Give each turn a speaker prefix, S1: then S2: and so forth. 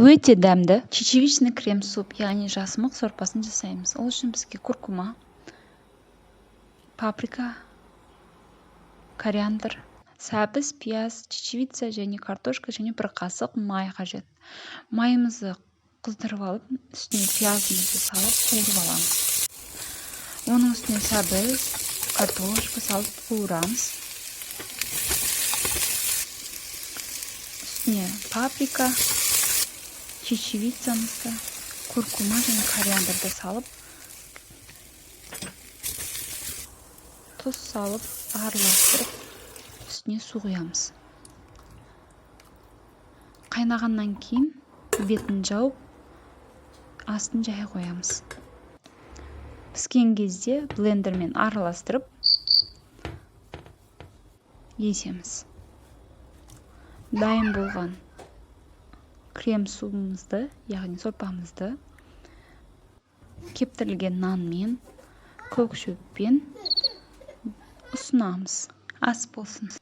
S1: Өте дәмді чечевичный крем суп, яғни жасымық сорпасын жасаймыз. Ол үшін бізге куркума, паприка, кориандр, сәбіз, пияз, чечевица және картошка және бір қасық май қажет. Майымызды қыздырып алып, үстіне пиязымызды салып, қуырып аламыз. Оның үстіне сәбіз, картошка салып қуырамыз. Үстіне паприка, чечевицамызды, куркума және кориандрды салып, тұз салып, араластырып, үстіне су құямыз. Қайнағаннан кейін бетін жауып, астын жай қоямыз. Піскен кезде блендермен араластырып еземіз. Дайын болған крем суымызды, яғни сорпамызды, кептірілген нанмен, көк шөппен ұсынамыз. Ас болсын!